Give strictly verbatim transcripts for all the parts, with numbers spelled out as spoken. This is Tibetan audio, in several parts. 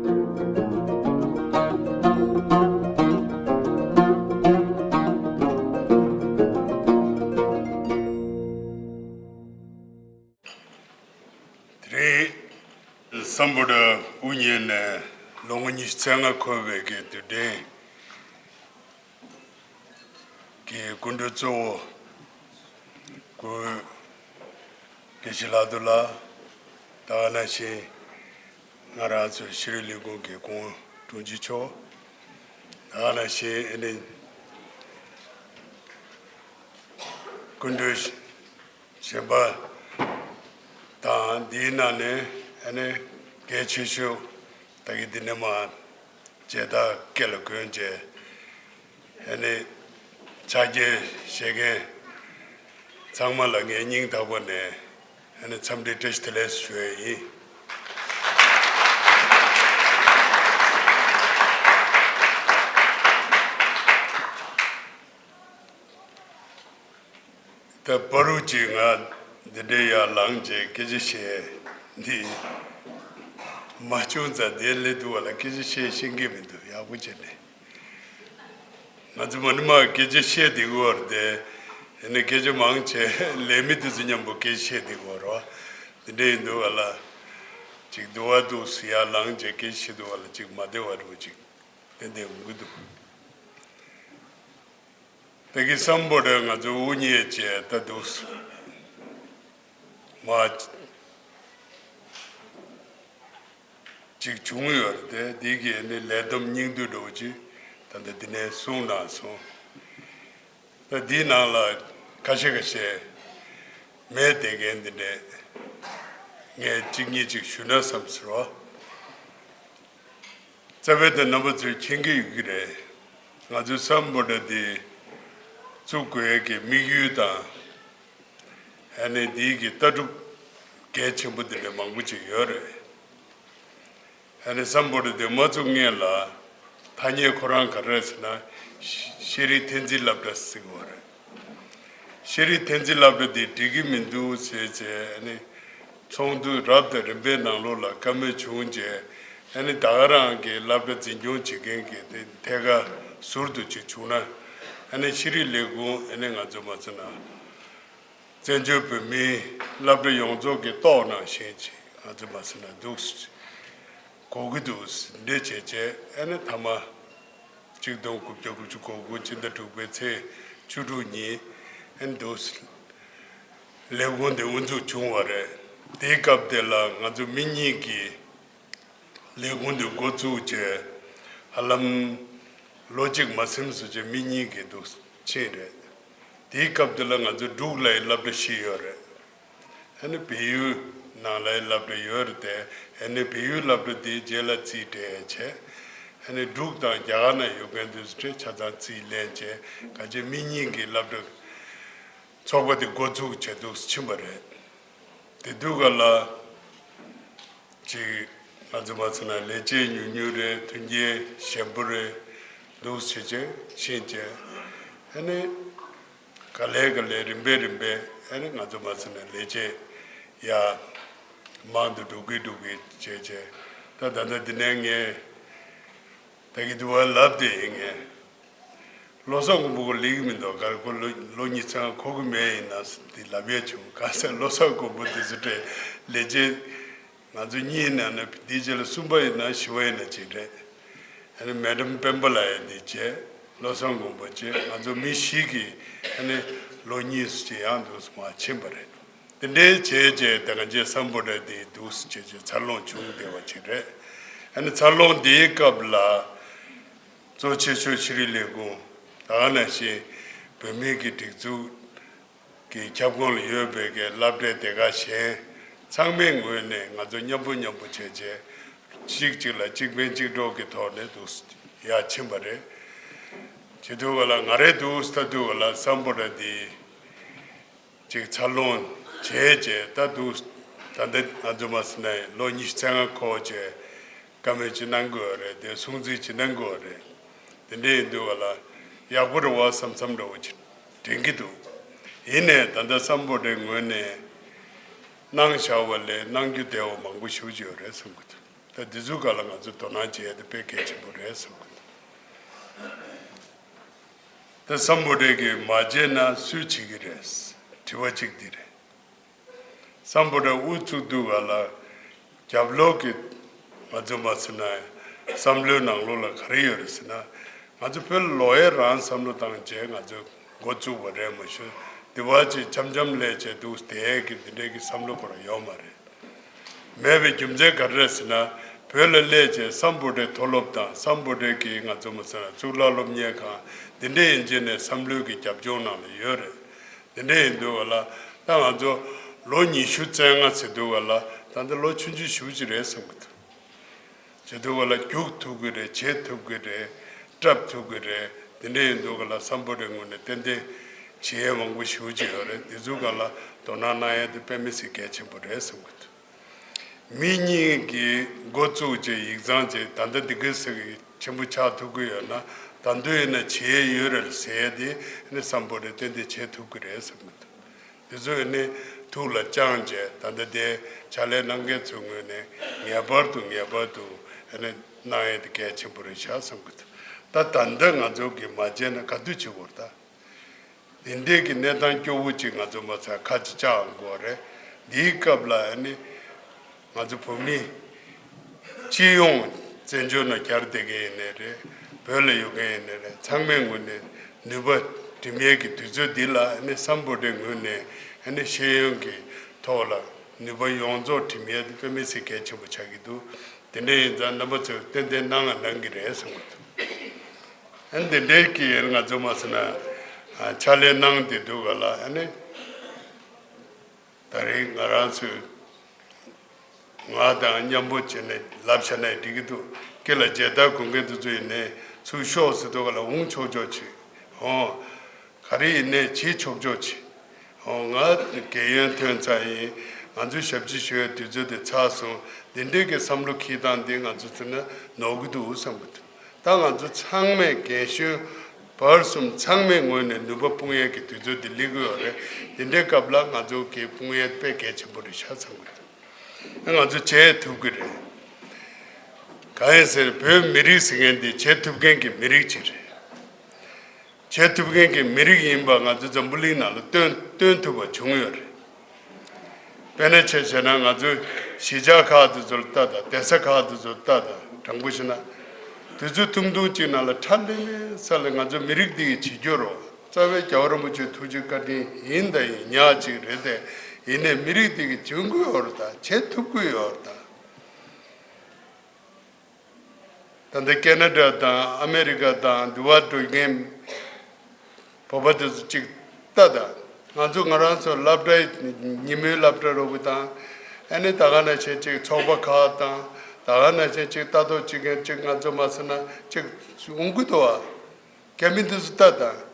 དེ་རིང་སམ་བྷོ་ཊ་དབུ་བརྙེས་ནས་ལོ་ངོ་ཉི་ཤུ་རྩ་ལྔ་འཁོར་བའི་གི་དུས་དྲན་གྱི་སྐུ་མགྲོན་གཙོ་བོ་སྐུ་དགེ་བཤེས་ལྷག་རྡོར་ལགས། ད་ག་ནང་བཞིན་ང་རང་ཚོའི་ཤེས་རིག་ལས་ཁུངས་ཀྱི་སྐུ་ངོ་དྲུང་ཆེ་མཆོག། ད་ག་ནང་བཞིན་ཨ་ནི་སྐུ་མགྲོན་གཞན་པ་དང་། འདིའི་ནང་ནས་ཨ་ནི་གལ་ཆེ་ཤོས་ད་གིན་འདི་ནས་མར་མཇལ་དར་སྐེ་ལ་གོན་བྱས། ཨ་ནི་ཕྱག་འཁྱེར་བཞེས་མཁན་ཚང་མ་ལ་ངས་སྙིང་ཐག་པ་ནས་ཨ་ནི་འཚམས་འདྲི་བཀྲ་ཤིས་བདེ་ལེགས་ཞུ་ཡས་ཡིན། ད་བར་དུ་ཅིག་ང་འདི་འདྲའི་ཡར་ལངས་བྱས་སྐད་ཆ་བཤད་འདི་མ་བྱུང་ཙང་། འདིར་སླེབས་དུས་བ་ལ་སྐད་ཆ་བཤད་ཤེས་ཀྱི་མི་འདུག་ཡག་པོ་བྱས་ནས། ང་ཚོ་མ་ཎི་མར་སྐད་ཆ་བཤད་བསྡད་ཀྱི་ཡོད་རེད་དེ། ཡིན་ནའི་སྐད་ཆ་མང་ཆེ་ལས་མི་དེ་ཚོ་མཉམ་པོ་སྐད་ཆ་བཤད་བསྡད་ཀྱི་ཡོད་རེད་བ། དེ་འདྲ་ཡིན་དུས་བ་ལ་ཅིག་འདུག་བ་འདུག་སེ་ཡར་ལངས་བྱས་སྐད་ཆ་བཤད་དུས་བ་ལ་ཅིག་མ་བདེ་བ་འདྲ་བོ་ཅིག་ཏན་ཏན་ཡོང་གི་འདུག་ད་གིན་སམ་བྷོ་ཊ་ང་ཚོ་དབུ་བརྙེས་བྱས་ད་འདུག་སེ་མར་ཅིག་བྱུང་ཡོད་རེད་དེ། འདི་གི་ནི་ལས་བསྡོམས་སྙིང་བསྡུས་འདྲ་བོ་ཅིག་ད་ལྟ་འདི་ནས་གསུངས་གནང་སོང་། ད་འདིའི་ནང་ལ་ཁ་ཤས་ཁ་ཤས་མེད་བསྡད་མཁན་འདི་འདྲས་ངས་གཅིག་གཉིས་ཅིག་ཞུས་ན་བསམ་ཟེར་བ། རྩ་བའི་དེ་རྣམ་པ་ཚོས་མཁྱེན་གྱི་ཡོད་ཀྱི་རེད། ང་ཚོའི་སམ་བྷོ་ཊ་འདི་བཙུགས་དགོས་ཀྱི་དམིགས་ཡུལ་དང་། ཨ་ནི་འདི་གི་ལྟ་གྲུབ་གལ་ཆེན་པོ་འདི་འདྲ་མང་པོ་ཅིག་ཡོད་རེད། ཨ་ནི་སམ་བྷོ་ཊ་འདི་མ་བཙུགས་སྔོན་ལ་ཐ་སྙད་ཁོ་རང་ག་རེ་རེད་ཟེར་ན། ཤེས་རིག་འཐེན་རྩིས་སློབ་གྲྭ་ཟེར་གྱི་ཡོད་རེད། ཤེས་རིག་འཐེན་རྩིས་སློབ་གྲྭ་འདི་འགྲིག་གི་མི་འདུག་ཟེར་བྱས། ཨ་ནི་ཚོགས་འདུ་རབ་དང་རིམ་པའི་ནང་ལོགས་ལ་བཀའ་མོལ་བྱུང་རྗེས། ཨ་ནི་ད་ག་རང་གི་སློབ་གྲྭ་འཛིན་སྐྱོང་བྱེད་མཁན་གྱི་དེ་ཐད་ཀར་ཟུར་དུ་ཅིག་བྱུང་ན། ཨ་ནི་ཤེས་རིག་ལས་ཁུངས་ཨ་ནི་ང་ཚོ་མ་ཚད་ན་བཙན་བྱོལ་བོད་མིའི་སློབ་གྲྭ་ཡོངས་རྫོགས་ཀྱི་ཏོག་ནང་བཞིན་ཅིག་ང་ཚོ་མ་ཚད་ན་འདུག་དགོས་ཀྱི་འདུག་འདྲ་བྱས་བྱས། ཨ་ནི་མཐའ་མ་གཅིག་སྟོང་དགུ་བརྒྱ་དགུ་བཅུ་གོ་དགུ་ཕྱི་ཟླ་དྲུག་པའི་ཚེས་བཅུ་དྲུག་ཉིན་ཨ་ནི་འདུག་ལས་ཁུངས་དེ་དབུ་འཛུགས་བྱུང་བ་རེད། དེའི་སྐབས་དེ་ལ་ང་ཚོ་མི་གཉིས་ཀྱིས་ལས་ཁུངས་དེ་འགོ་བཙུགས་བྱས་ཧ་ལམ་ལོ་གཅིག་མ་ཟིན་ཙམ་ཅིག་མི་གཉིས་ཀྱིས་འདུག་ཕྱིན་རེད། དེའི་སྐབས་དེ་ལ་ང་ཚོ་འབྲུག་ལ་ཡི་སློབ་གྲྭ་བཞི་ཡོད་རེད། ཨ་ནི་བལ་ཡུལ་ནང་ལ་ཡི་སློབ་གྲྭ་ཡོད་རེད་དེ། ཨ་ནི་བལ་ཡུལ་སློབ་གྲྭ་དེའི་རྗེས་ལ་རྩིས་སྤྲད་བྱས། ཨ་ནི་འབྲུག་དང་རྒྱ་གར་ནང་ཡོད་མཁན་དེ་ཚོ་ཆ་ཚང་རྩིས་ལེན་བྱས། ག་ཅེ་མི་གཉིས་ཀྱི་སློབ་གྲྭ་ཚོགས་པ་དེ་འགོ་བཙུགས་བྱས་འདུག་ཕྱིན་པ་རེད། དེ་དུས་ག་ལ་ཅིག་ང་ཚོ་མ་ཚད་ན་ལས་བྱེད་ཉུང་ཉུང་རེད། མཐུན་རྐྱེན་ཞན་པོ་རེད། འདུག་བྱས་བྱས་ཕྱིན་བྱས། ཨ་ནི་ག་ལེ་ག་ལེ་རིམ་པས་རིམ་པས་ཨ་ནི་ང་ཚོ་མ་ཚད་ན་ལས་བྱེད་ཡ་མང་དུ་འགྲོ་གི་འགྲོ་གི་བྱས་བྱས། ད་ད་ལྟ་འདི་ནས་ངས་ད་གི་དུ་བ་ལབ་དེ་ཡིན། ངས་བློ་བཟང་མགོན་པོ་གོ་ལེགས་མི་འདུག་གར་ཁོ་ལོ་ལོ་ཉི་ཤུ་ཙམ་འཁོར་གི་མེད། ཡིན་ན་འདི་ལབ་ཡས་བྱུང་། གང་ཟེར་བློ་བཟང་མགོན་པོ་འདི་ཚོ་སྤྲད་ལས་བྱེད་ང་ཚོ་གཉིས་ནང་ནས་འདི་རྗེས་ལ་གསུམ་པ་ཡིན་ན་བཞི་པ་ཡིན་ན་ཅིག་རེད། ཨ་ནི་མེ་ཌམ་སྤེན་པ་ལགས་ཡང་འདི་བྱས། བློ་བཟང་མགོན་པོ་བྱས། ང་ཚོ་མི་བཞི་གིས་ཨ་ནི་ལོ་གཉིས་སུ་ཅིག་ཡང་འདུག་སེ་མར་ཕྱིན་པ་རེད། དེ་འདྲའི་བྱས་བྱས་ད་ག་ཅེ་སམ་བྷོ་ཊ་འདི་འདུག་སེ་བྱས་བྱས་འཚར་ལོངས་བྱུང་བསྡད་པ་ཅིག་རེད། ཨ་ནི་འཚར་ལོངས་འདིའི་སྐབས་ལ་གཙོ་ཆེ་ཤོས་ཤེས་རིག་ལས་ཁུངས་ད་ག་ནང་བཞིན་བོད་མིའི་གི་སྒྲིག་འཛུགས་ཀྱི་ཁྱབ་ཁོངས་ལ་ཡོད་པའི་གི་སློབ་གྲྭའི་སྡེ་ཁག་གཞན་ཚང་མའི་ངོས་ནས་ང་ཚོ་མཉམ་པོ་མཉམ་པོ་བྱས་བྱས་གཅིག་གཅིག་ལ་གཅིག་ཕན་གཅིག་གྲོགས་ཀྱི་ཐོག་ནས་འདུག་སེ་ཡར་ཕྱིན་པ་རེད། བྱེད་དུས་ག་ལ་ང་རེ་འདུག་སེ་ལྟ་དུས་ག་ལ་སམ་བྷོ་ཊ་འདི་ཅིག་འཚར་ལོངས་བྱས་བྱས་ད་འདུག་ད་ལྟ་ང་ཚོ་མ་ཟིན་ན་ལོ་ཉི་ཤུ་རྩ་ལྔ་འཁོར་བྱས་བཀའ་མོལ་ཅིག་གནང་དགོས་རེད་དེ། སྲུང་བརྩི་ཅིག་གནང་དགོས་རེད། དེ་འདྲ་ཡིན་དུས་ག་ལ་ཡག་པོ་རེད་བ་བསམ་བསམ་འདྲ་བོ་ཅིག་དྲན་གྱི་འདུག་ཡིན་ནའི་ད་ལྟ་སམ་བྷོ་ཊའི་ངོས་ནས་གནང་བཞག་པ་ལས་གནང་རྒྱུ་དེ་བ་མང་པོ་ཞེ་པོ་ཅིག་ཡོད་རེད་བསམ་གྱི་འདུག་ད་འདི་ཚོའི་སྒང་ལ་ང་ཚོས་དོ་སྣང་བྱེད་ཡ་དེ་དཔེ་གལ་ཆེན་པོ་རེད་བསམ་གི་འདུག་ད་སམ་བྷོ་ཊས་ཀྱིས་མ་བྱས་ན་སུས་བྱེད་ཀྱི་རེད། དྲི་བ་གཅིག་འདི་རེད། སམ་བྷོ་ཊ་དབུ་བཙུགས་དུས་སྒང་ལ་རྒྱབ་ལོགས་ཀྱི་ང་ཚོ་མ་ཟེར་ན་བསམ་བློའི་ནང་ལོགས་ལ་ག་རེ་ཡོད་རེད་ཟེར་ན། ང་ཚོ་བོད་ལ་ལོག་ཡས་རང་བསམ་བློ་བཏང་བྱས་ང་ཚོས་འགོ་བཙུགས་པ་རེད། མ་གཞི་འདི་བ་ཅིག་འཆམ་འཆམ་ལས་བྱས་འདུག་དེ་གི་འདི་འདྲའི་གི་བསམ་བློ་ཁོ་རང་ཡོད་མ་རེད། མེད་པའི་རྒྱུ་མཚན་ག་རེ་རེད་ཟེར་ན། བོད་ལ་སླེབས་བྱས་སམ་བྷོ་ཊའི་མཐོ་སློབ་དང་སམ་བྷོ་ཊའི་གི་ང་ཚོ་མ་ཟེར་ན་གཙུག་ལག་སློབ་གཉེར་ཁང་འདི་འདྲའི་ཡན་ཆད་ནས་བསམ་བློའི་གི་རྒྱབ་ལྗོངས་ནང་ལ་ཡོད་རེད། འདི་འདྲ་ཡིན་དུས་སྒང་ལ་ད་ང་ཚོ་ལོ་ཉི་ཤུ་རྩ་ལྔ་ཟེར་དུས་སྒང་ལ་ད་ལྟ་ལོ་ཆུང་ཆུང་ཞེ་པོ་ཅིག་རེད་བསམ་གི་འདུག་བྱེད་དུས་སྒང་ལ་རྒྱུག་ཐུབ་གི་རེད། བྱེད་ཐུབ་གི་རེད། སྐྲག་ཐུབ་གི་རེད། འདི་འདྲ་ཡིན་དུས་སྒང་ལ་སམ་བྷོ་ཊའི་ངོས་ནས་ཏན་ཏན་བྱེད་ཡས་མང་པོ་ཞེ་པོ་ཅིག་ཡོད་རེད། འདི་ཚོའི་སྒང་ལ་དོ་སྣང་གནང་ཡས་དེ་དཔེ་མི་སྲིད་གལ་ཆེན་པོ་རེད་བསམ་གི་འདུག་མི་གཉིས་ཀྱིས་འགོ་བཙུགས་བྱས་ཡིག་ཚང་བྱས་ད་ལྟ་འདི་ག་ཟེར་གི་ཆེན་པོ་ཆགས་ཐུབ་ཀྱི་ཡོད་ན། ད་དུང་ཡིན་ན་བྱེད་ཡས་ཡོད་རེད་ཟེར་ཡས་དེ་ནི་སམ་བྷོ་ཊས་ཏན་ཏན་བྱེད་ཐུབ་ཀྱི་རེད་བསམ་གི་འདུག་འདི་ཚོ་ཡིན་ནི་ཐུགས་ལ་བཅངས་བྱས་ད་ལྟ་དེ་ཕྱག་ལས་གནང་མཁན་ཚོའི་ངོས་ནས་ངེས་པར་དུ་ངེས་པར་དུ་ཨ་ནི་གནང་ཡས་དེ་གལ་ཆེན་པོ་རེད་ཤག་བསམ་གི་འདུག་ད་ད་ལྟ་ང་ཚོ་གིས་མ་བྱས་ན་ག་དུས་བྱེད་དགོས་རེད་ད། དེ་འདྲའི་གི་གནས་སྟངས་སྐྱོ་བོ་ཅིག་ང་ཚོ་མ་ཚད་ཁ་ཅིག་བཅག་དགོས་རེད། འདིའི་སྐབས་ལ་ཨ་ནི་ང་ཚོ་བོད་མི་སྤྱི་ཡོངས་བཙན་བྱོལ་ནང་གྱར་བསྡད་མཁན་ཡིན་ནའི་རེད། བོད་ལ་ཡོད་མཁན་ཡིན་ནའི་རེད། ཚང་མའི་ངོས་ནས་ནུས་པ་འགྲིམ་ཡས་ཀྱི་དུས་ཚོད་འདི་ལ་ཨ་ནི་སམ་བྷོ་ཊའི་ངོས་ནས་ཨ་ནི་ཤེས་ཡོན་གྱི་ཐོག་ལ་ནུས་པ་ཡོངས་རྫོགས་འགྲིམ་ཡས་དེ་དཔེ་མི་སྲིད་གལ་ཆེན་པོ་ཆགས་ཀྱི་འདུག་དེ་འདྲ་ཡིན་ཙང་རྣམ་པ་ཚོས་ཏན་ཏན་གནང་ང་གནང་གི་རེད་བསམ་གི་འདུག་ཨ་ནི་དེ་འདྲའི་གི་ང་ཚོ་མ་ཟེར་ན་ཕྱག་ལས་གནང་བསྡད་འདུག་ག་ལ། ཨ་ནི་ད་རེས་ང་རང་ཚོས་ང་དང་མཉམ་པོ་བྱས་ནས་ལབ་བཞག་ན་འགྲིག་གི་འདུག་སྐེ་ལ་མཇལ་དར་གོན་མཁན་དེ་ཚོ་ཡིན་ནའི་ཚུར་ཤོག་ཟེར་འདུག་ག་ལ། འོང་ཆོག་ཆོག་བྱེད། ཨོ། ག་རེ་ཡིན་ནའི་བྱེད་ཆོག་ཆོག་བྱེད། ཨོ། ང་རྒས་ཡོལ་ཐོན་ཚར་ཡིན། ང་ཚོའི་ཞབས་ཕྱི་ཞུ་བའི་དུས་ཚོད་དེ་ཚར་སོང་། འདི་འདྲའི་གི་བསམ་བློ་འཁྱེར་སྟངས་འདི་ང་ཚོ་ཚོ་ན་ནོར་གི་འདུག་བསམ་གི་འདུག་ད་ང་ཚོ་ཚང་མས་རྒན་གཞོན་བར་གསུམ་ཚང་མའི་ངོས་ནས་ནུས་པ་སྤུངས་ཡས་ཀྱི་དུས་ཚོད་འདི་སླེབས་ཀྱི་ཡོད་རེད། འདི་འདྲའི་སྐབས་ལ་ང་ཚོ་གི་སྤུངས་ཡས་དཔེ་གལ་ཆེན་པོ་རེད་ཤག་བསམ་གི་འདུག་ང་ཚོ་བྱེད་ཐུབ་ཀྱི་རེད། གང་ཡིན་ཟེར་བོད་མི་རིགས་ཟེར་མཁན་འདི་བྱེད་ཐུབ་མཁན་གྱི་མི་རིགས་ཅིག་རེད། བྱེད་ཐུབ་མཁན་གྱི་མི་རིགས་ཡིན་པ་ང་ཚོ་འཛམ་བུ་གླིང་ནང་ལ་སྟོན་སྟོན་ཐུབ་པ་བྱུང་ཡོད་རེད། དཔེར་ན་ཆ་བཞག་ན་ང་ཚོའི་གཞིས་ཆགས་ཁག་དེ་ཚོར་ལྟ་དང་། གདན་ས་ཁག་དེ་ཚོར་ལྟ་དང་། དྲང་པོ་བཤད་ན་དུས་ཚོད་ཐུང་ཐུང་གཅིག་ནང་ལ་ཁྲ་ལེ་ལེ་ས་ལ་ང་ཚོ་མི་རིགས་འདི་གི་བྱེད་རྒྱུ་རོ། རྩ་བའི་རྒྱལ་བ་རིན་པོ་ཆེའི་ཐུགས་རྗེ་བཀའ་དྲིན་ཡིན་དང་ཡིན་ཉག་ཅིག་རེད་དེ། ཡིན་ནའི་མི་རིགས་འདི་གི་འཇོན་གྱི་ཡོད་རེད་ད། བྱེད་ཐུབ་ཀྱི་ཡོད་རེད་ད། ད་ལྟ་ཁེ་ན་ཌ་དང་ཨ་མེ་རི་ཀ་དང་འདི་བར་འགྲོ་མཁན་བོད་པ་དེ་ཚོ་གཅིག་ལྟ་དང་། ང་ཚོ་ང་རང་ཚོ་སློབ་གྲྭའི་ཉིན་མོའི་སློབ་གྲྭ་རོགས་པ་དང་། ཨ་ནི་ད་ག་ནང་བཞིན་གཅིག་ཚོགས་པ་ཁག་དང་། ད་ག་ནང་བཞིན་གཅིག་ལྟ་རྟོག་བྱེད་མཁན་གཅིག་ང་ཚོ་མ་ཟེར་ན་གཅིག་འོང་གི་འདུག་བ། རྒྱ་མི་འདི་ཚོ་ལྟ་དང་།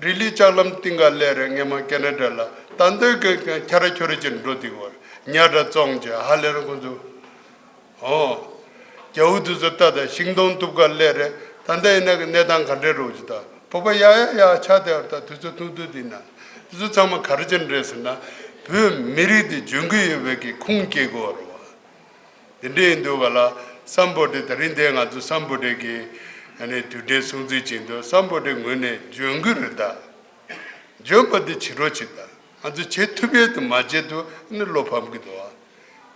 རི་ལི་ལྕགས་ལམ་སྟེང་ག་སླེབས་རེད། སྔས་མ་ཁེ་ན་ཌ་ལ། ད་འདོད་གི་ཁྱ་ར་ཁྱོ་ར་ཅིག་འགྲོ་དེ་གོ་ཉ་འདྲ་བཙོང་བྱས་ཧ་ལས་ར་ཁོ་ཚོ། ཨོ། རྒྱ་བོ་དེ་ཚོ་ལྟ་དང་། ཤིང་སྡོང་གཏུབ་ག་སླེབས་རེད། ད་ལྟ་ཡིན་ན་གི་གནས་སྟངས་ག་འདྲས་རོགས་ཅིག་ད་བོད་པ་ཡ་ཡ་ཡ་ཆགས་བསྡད་པ་ད་དུས་ཚོད་ཐུང་ཐུང་དེ་ན། དེ་ཚོ་ཚང་མ་ག་རེ་བྱས་ནས་རེད་ཟེར་ན། བོད་མི་རིགས་དེ་འཇོན་གི་ཡོད་པའི་གི་ཁུངས་སྐྱེལ་དགོས་རེད་བ། དེ་འདྲ་ཡིན་དུས་ག་ལ་སམ་བྷོ་ཊས་ད་རིང་འདིར་ང་ཚོ་སམ་བྷོ་ཊས་ཀྱི་ཨ་ནི་དུས་དྲན་སྲུང་བརྩི་བྱེད་དུས་སམ་བྷོ་ཊའི་ངོས་ནས་འཇོན་གྱི་རེད་ད། འཇོན་པ་འདི་བྱེད་རོགས་བྱེད་ད། ང་ཚོ་བྱེད་ཐུབ་ཡས་དེ་མ་བྱེད་དུས་ཨ་ནི་བློ་ཕམ་གྱི་འདུག་ཨ།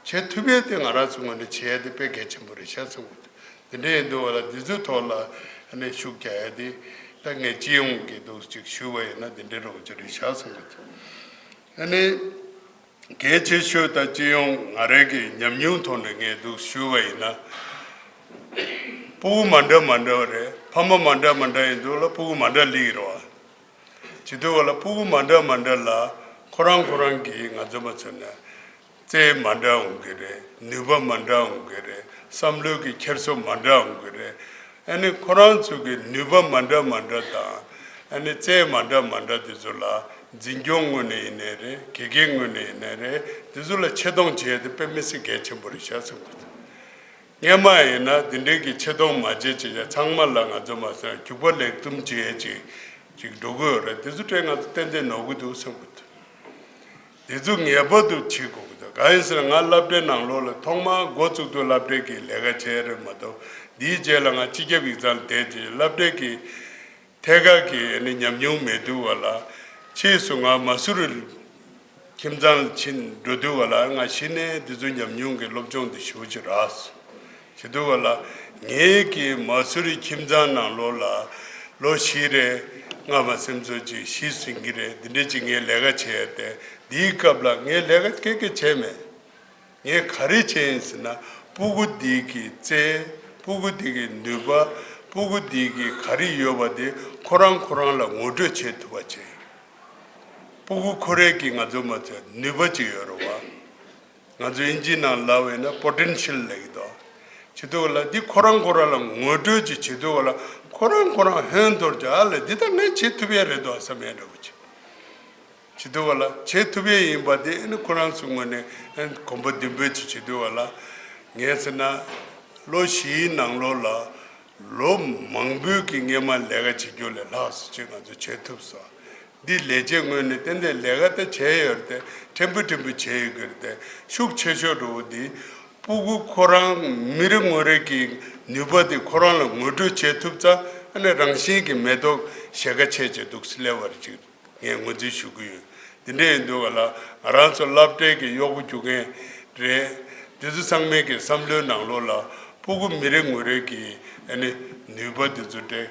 བྱེད་ཐུབ་ཡས་དེ་ང་རང་ཚོ་ངོས་ནས་བྱེད་ཡས་དེ་དཔེ་གལ་ཆེན་པོ་རེད་ཤག་བསམ་གྱི་འདུག་དེ་འདྲ་ཡིན་དུས་ག་ལ་འདི་ཚོའི་ཐོག་ལ་ཨ་ནི་ཤུགས་རྒྱག་ཡས་དེ་ད་ངས་སྤྱི་ཡོངས་ཀྱི་འདུག་ཅིག་ཞུ་བ་ཡིན་ན་འདི་འདྲ་རོགས་ཅིག་རེད་ཤག་བསམ་གྱི་འདུག་ཨ་ནི། གལ་ཆེ་ཤོས་དང་སྤྱི་ཡོངས་ང་རང་གི་ཉམས་མྱོང་ཐོག་ནས་ངས་འདུག་ཞུས་པ་ཡིན་ན། སྤུ་གུ་མ་འདྲ་མ་འདྲ་བ་རེད། ཕ་མ་མ་འདྲ་མ་འདྲ་ཡིན་འདུག་ལ་སྤུ་གུ་མ་འདྲ་སླེབས་ཀྱི་རེད་བ། བྱེད་དུས་བ་ལ་སྤུ་གུ་མ་འདྲ་མ་འདྲ་ལ་ཁོ་རང་ཁོ་རང་གི་ང་ཚོ་མ་ཚོད་ན་རྩལ་མ་འདྲ་འོང་གི་རེད། ནུས་པ་མ་འདྲ་འོང་གི་རེད། བསམ་བློའི་གི་འཁྱེར་སོ་མ་འདྲ་འོང་གི་རེད། ཨ་ནི་ཁོ་རང་ཚོ་གི་ནུས་པ་མ་འདྲ་མ་འདྲ་དང་། ཨ་ནི་རྩལ་མ་འདྲ་མ་འདྲ་དེ་ཚོ་ལ་འཛིན་སྐྱོང་ངོས་ནས་ཡིན་ནའི་རེད། དགེ་རྒན་ངོས་ནས་ཡིན་ནའི་རེད། དེ་ཚོ་ལ་ཆེ་མཐོང་བྱེད་ཡ་དེ་དཔེ་མི་སྲིད་གལ་ཆེན་པོ་རེད་ཤག་བསམ་གྱི་འདུག་སྔས་མ་ཡིན་ན་དེ་འདྲའི་གི་ཆེ་མཐོང་མ་བྱེད་བྱེད་ཡ་ཚང་མ་ལ་ང་ཚོ་མ་ཟེར་རྒྱུག་པ་ལེགས་གཏུམ་བྱེད་ཡ་ཅིག་ཅིག་འགྲོ་གི་ཡོད་རེད། དེ་ཚོ་གྲས་ང་ཚོ་ཏན་ཏན་ནོར་གི་འདུག་བསམ་གྱི་འདུག་དེ་ཚོ་ངེས་པར་དུ་བྱེད་དགོས་ཀྱི་འདུག་གང་ཡིན་ཟེར་ན་ང་སློབ་གྲྭའི་ནང་ལོགས་ལ་ཐོག་མར་འགོ་བཙུགས་དུས་སློབ་གྲྭའི་གི་ལས་ཀ་བྱས་རེད་མ་གཏོགས། འདིའི་རྗེས་ལ་ང་སྤྱི་ཁྱབ་ཡིག་ཚང་ལ་བསྡད་རྗེས་སློབ་གྲྭའི་གི་ཐད་ཀར་གྱི་ཨ་ནི་ཉམས་མྱོང་མེད་དུས་བ་ལ། ཕྱིས་སུ་ང་མ་སུ་རི་ཁྱིམ་ཚང་ལ་ཕྱིན་འགྲོ་དུས་བ་ལ་ང་གཞི་ནས་འདི་ཚོ་ཉམས་མྱོང་གི་སློབ་སྦྱོང་འདི་ཞེ་པོ་ཅིག་རག་སོང་། བྱེད་དུས་བ་ལ་ངའི་གི་མ་སུ་རི་ཁྱིམ་ཚང་ནང་ལོགས་ལ་ལོ་བཞི་རེ་སྔ་མ་སེམས་ཚོར་ཅིག་གཞི་ཟིན་གྱི་རེད། འདི་འདྲ་ཅིག་ངས་ལས་ཀ་བྱས་ཏེ། འདིའི་སྐབས་ལ་ངས་ལས་ཀ་སྐད་སྐད་བྱས་མེད། ངས་ག་རེ་བྱས་ཡིན་ཟེར་ན། སྤུ་གུ་འདི་གི་རྩལ། སྤུ་གུ་འདི་གི་ནུས་པ། སྤུ་གུ་འདི་གི་ག་རེ་ཡོད་པ་དེ་ཁོ་རང་ཁོ་རང་ལ་ངོ་སྤྲོད་བྱེད་ཐུབ་པ་བྱས། སྤུ་གུ་ཁོ་རའི་གི་ང་ཚོ་མ་ཚད་ནུས་པ་ཅིག་ཡོད་རེད་བ། ང་ཚོ་དབྱིན་ཇིའི་ནང་ལབ་པ་ཡིན་ན་པོ་ཊེན་ཤལ་ལབ་ཀྱི་འདུག་བྱེད་དུས་ལ་འདི་ཁོ་རང་ཁོ་རང་ལ་ངོ་སྤྲོད་ཅིག་བྱེད་དུས་ལ་ཁོ་རང་ཁོ་རང་ཧོན་འཐོར་ཀྱི། ཨ་ལས་འདི་ད་ངས་བྱེད་ཐུབ་ཡས་རེད་འདུག་བསམ་ཡས་འདྲ་བོ་ཅིག་བྱེད་དུས་ལ་བྱེད་ཐུབ་ཡས་ཡིན་པ་དེ་ཨ་ནི་ཁོ་རང་ཚོའི་ངོས་ནས་ཨ་ནི་གོམ་པ་མདུན་སྤོས་ཅིག་བྱེད་དུས་ལ། ངས་ཟེར་ན་ལོ་བཞིའི་ནང་ལོགས་ལ་ལོ་མང་པོའི་གི་སྔོན་མ་ལས་ཀ་བྱེད་རྒྱུ་ལས་ལྷག་སུ་ཅིག་ང་ཚོ་བྱེད་ཐུབ་སོང་། འདི་ལས་བྱེད་ངོས་ནས་ཏན་ཏན་ལས་ཀ་ད་བྱས་ཡོད་རེད་དེ། ཕྲན་བུ་ཕྲན་བུ་བྱས་ཡོད་ཀྱི་རེད་དེ། ཤུགས་ཆེ་ཤོས་འགྲོ་བོ་འདི་སྤུ་གུ་ཁོ་རང་མི་རེ་ངོ་རེ་གི་ནུས་པ་དེ་ཁོ་རང་ལ་ངོ་སྤྲོད་བྱས་ཐུབ་ཙང་ཨ་ནི་རང་བཞིན་གྱི་མེ་ཏོག་ཞལ་ཁ་ཕྱེ་བྱས་འདུག་སླེབས་པ་རེད་ཅིག་ངས་ངོས་འཛིན་ཞུ་གི་ཡོད། འདི་འདྲ་ཡིན་དུས་ག་ལ་ང་རང་ཚོ་སློབ་གྲྭའི་གི་གཡོག་པོ་རྒྱུག་མཁན་རེད། འདི་ཚོ་ཚང་མའི་གི་བསམ་བློའི་ནང་ལོགས་ལ་སྤུ་གུ་མི་རེ་ངོ་རེ་གི་ཨ་ནི་ནུས་པ་འདི་ཚོ་དེ་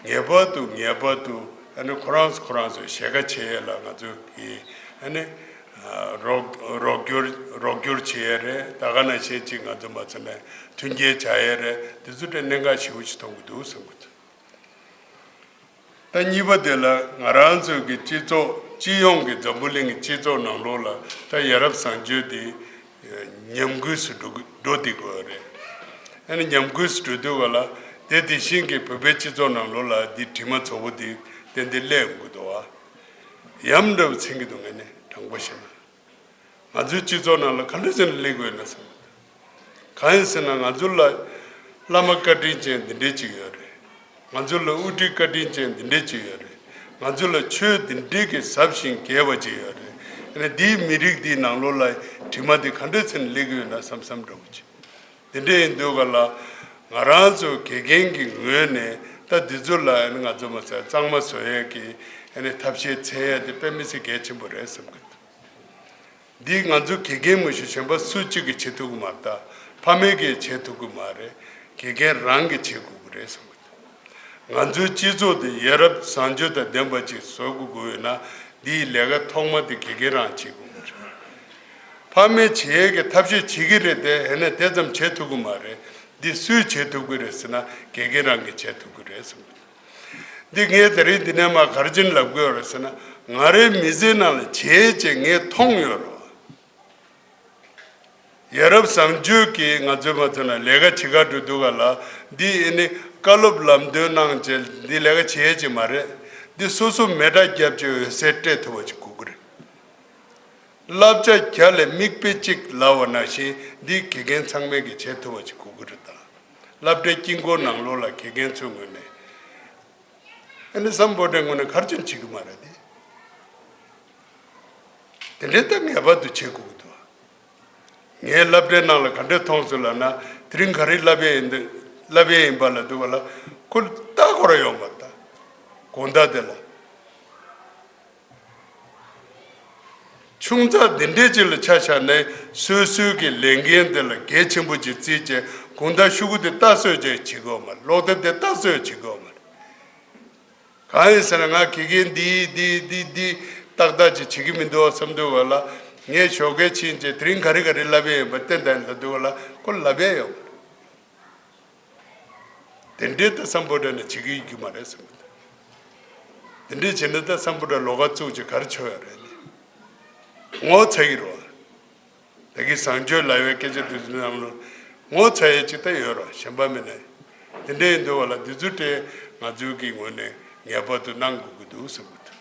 ངེས་པར་དུ་ངེས་པར་དུ་ཨ་ནི་ཁོ་རང་ཚོ་ཁོ་རང་ཚོའི་ཞལ་ཁ་ཕྱེ་ཡས་ལ་ང་ཚོ་གི་ཨ་ནི་རོགས་རོགས་སྐྱོར་རོགས་སྐྱོར་བྱེད་ཡས་རེད། ད་ག་ནང་བཞིན་ཅིག་ང་ཚོ་མ་ཚད་ནས་མཐུན་རྐྱེན་བྱ་ཡས་རེད། འདི་ཚོ་དེ་གནད་འགག་ཞེ་པོ་ཅིག་མཐོང་གི་འདུག་བསམ་གི་འདུག་ད་གཉིས་པ་དེ་ལ་ང་རང་ཚོའི་གི་སྤྱི་ཚོགས་སྤྱི་ཡོངས་ཀྱི་འཛམ་བུ་གླིང་གི་སྤྱི་ཚོགས་ནང་ལོགས་ལ་ད་ཡ་རབས་བཟང་སྤྱོད་དེ་ཉམས་རྒུད་སུ་འགྲོ་གི་འགྲོ་བསྡད་ཀྱི་ཡོད་རེད། ཨ་ནི་ཉམས་རྒུད་སུ་འགྲོ་དུས་ག་ལ་དེ་དེ་བཞིན་གྱི་བོད་པའི་སྤྱི་ཚོགས་ནང་ལོགས་ལ་འདི་དྲི་མ་ཚ་པོ་དེ་ཏན་ཏན་སླེབས་ཡོང་གི་འདུག་བ། ཡ་མཚན་འདྲ་བོ་འཚེང་གི་འདུག་ངས་ནི་དྲང་པོ་བཤད་ན། ང་ཚོའི་སྤྱི་ཚོགས་ནང་ལ་ག་འདྲ་བྱས་ནས་སླེབས་དགོས་ན་བསམ། གང་ཡིན་ཟེར་ན་ང་ཚོ་ལ་བླ་མ་བཀའ་དྲིན་ཅན་འདི་འདྲས་ཅིག་ཡོད་རེད། ང་ཚོ་ལ་དབུ་ཁྲིད་བཀའ་དྲིན་ཅན་འདི་འདྲས་ཅིག་ཡོད་རེད། ང་ཚོ་ལ་ཆོས་འདི་འདྲས་ཀྱི་ཟབ་ཞིང་རྒྱས་པ་ཅིག་ཡོད་རེད། ཨ་ནི་འདིའི་མི་རིགས་འདིའི་ནང་ལོགས་ལ་དྲི་མ་འདི་ག་འདྲ་བྱས་ནས་སླེབས་ཀྱི་ཡོད་ན་བསམ་བསམ་འདྲ་བོ་ཅིག་དེ་འདྲ་ཡིན་དུས་ག་ལ་ང་རང་ཚོ་དགེ་རྒན་གྱི་ངོས་ནས་ད་འདི་ཚོ་ལ་ཨ་ནི་ང་ཚོ་མ་ཟད་གཙང་མ་བཟོ་ཡས་ཀྱི་ཨ་ནི་ཐབས་ཤེས་འཚོལ་ཡས་དེ་དཔེ་མི་སྲིད་གལ་ཆེན་པོ་རེད་བསམ་གི་འདུག་འདི་ང་ཚོ་དགེ་རྒན་མ་གཞི་གཞན་པ་སུ་གཅིག་གིས་བྱེད་ཐུབ་ཀྱི་མ་རེད། ད་ཕ་མས་ཀྱིས་བྱེད་ཐུབ་ཀྱི་མ་རེད། དགེ་རྒན་རང་གིས་བྱེད་དགོས་ཀྱི་རེད་བསམ་གི་འདུག་ང་ཚོའི་སྤྱི་ཚོགས་འདི་ཡ་རབས་བཟང་སྤྱོད་དང་ལྡན་པ་ཅིག་བཟོ་དགོས་ཀྱི་ཡོད་ན་འདིའི་ལས་ཀ་ཐོག་མ་དེ་དགེ་རྒན་རང་བྱེད་དགོས་ཀྱི་རེད། ཕ་མས་བྱེད་ཡས་ཀྱི་ཐབས་ཤེས་བྱེད་ཀྱི་རེད་དེ། ཡིན་ནའི་དེ་ཙམ་བྱེད་ཐུབ་ཀྱི་མ་རེད། འདི་སུས་བྱེད་ཐུབ་ཀྱི་རེད་ཟེར་ན་དགེ་རྒན་རང་གིས་བྱེད་ཐུབ་ཀྱི་རེད་བསམ་གི་འདུག་འདི་ངས་དེ་རིང་འདི་ནས་མར་ག་རེ་བྱས་ནས་ལབ་དགོས་རེད་ཟེར་ན། ང་རའི་མི་ཚེའི་ནང་ལ་བྱས་བྱས་ངས་མཐོང་ཡོད་རེད། ཡ་རབས་བཟང་སྤྱོད་ཀྱིས་ང་ཚོའི་མ་ཚད་ན་ལས་ཀ་བྱེད་གར་འགྲོ་དུས་ག་ལ་འདི་ཨེ་ནི་བཀའ་སློབ་ལམ་སྟོན་གནང་བྱས་འདི་ལས་ཀ་བྱས་བྱས་མ་རེད། འདི་སོ་སོ་མེ་སྲེག་བརྒྱབ་བྱས་འོད་ཟེར་སྤྲད་ཐུབ་པ་ཅིག་དགོས་ཀྱི་རེད། བསླབ་བྱ་བརྒྱ་ལས་མིག་དཔེ་གཅིག་ལབ་པ་ནང་བཞིན་འདི་དགེ་རྒན་ཚང་མས་ཀྱིས་བྱེད་ཐུབ་པ་ཅིག་དགོས་ཀྱི་རེད་ད། སློབ་གྲྭའི་དཀྱིལ་འཁོར་ནང་ལོགས་ལ་དགེ་རྒན་ཚོའི་ངོས་ནས་ཨ་ནི་སམ་བྷོ་ཊའི་ངོས་ནས་ག་རེ་བྱས་ནས་བྱེད་ཀྱི་མ་རེད་དེ། དེ་འདྲའི་ད་ངེས་པར་དུ་བྱེད་དགོས་ཀྱི་འདུག་ངས་སློབ་གྲྭའི་ནང་ལ་ག་འདྲས་མཐོང་སོང་ལབ་ན། དེ་རིང་ག་རེ་བསླབ་ཡས་ཡིན་འདུག་བསླབ་ཡས་ཡིན་པ་ལབ་དུས་ག་ལ་ཁོ་ལྟ་ཁོ་རང་ཡོང་བ་ད། དགོང་དག་དེ་ལ། ཆུང་ཙག་འདི་འདྲའི་ཅིག་ལ་ཆ་བཞག་ནས་སོ་སོའི་གི་ལས་འགན་དེ་ལ་གལ་ཆེན་པོ་ཅིག་བརྩིས་བྱས་དགོང་དག་ཤོག་གུ་དེ་ལྟ་སྲོལ་ཅིག་བྱེད་དགོས་མ་རེད། ཀློག་དེབ་དེ་ལྟ་སྲོལ་བྱེད་དགོས་མ་རེད། གང་ཡིན་ཟེར་ན་ང་དགེ་རྒན་འདི་འདི་འདི་འདི་ཏག་ཏག་ཅིག་བྱེད་ཀྱི་མི་འདུག་བསམ་དུས་ག་ལ། ངས་ཞོགས་ཀས་ཕྱིན་བྱས་དེ་རིང་ག་རེ་ག་རེ་བསླབ་ཡས་ཡིན་པ་བསྟན་དང་ལབ་དུས་ག་ལ་ཁོ་ལབ་ཡས་ཡོད་མ་རེད། དེ་འདྲའི་ད་སམ་བྷོ་ཊ་ནས་བྱེད་ཀྱི་ཡོད་ཀྱི་མ་རེད་བསམ་གི་འདུག་དེ་འདྲའི་བྱས་ན་ད་སམ་བྷོ་ཊ་ལོགས་ཀ་བཙུགས་བྱས་ག་རེ་བྱེད་ཡ་རེད། ངོ་ཚ་གི་རེད་བ། ད་གིན་བཟང་སྤྱོད་ལབ་ཡའི་སྐད་ཆ་དེ་ཚོ་ནང་ལ་ངོ་ཚ་ཡས་ཅིག་ད་ཡོད་རེད་བ། གཞན་པ་མིན་ནའི། དེ་འདྲ་ཡིན་དུས་ག་ལ་འདི་ཚོ་དེ་ང་ཚོའི་གི་ངོས་ནས་ངེས་པར་དུ་གནང་དགོས་ཀྱི་འདུག་བསམ་གི་འདུག་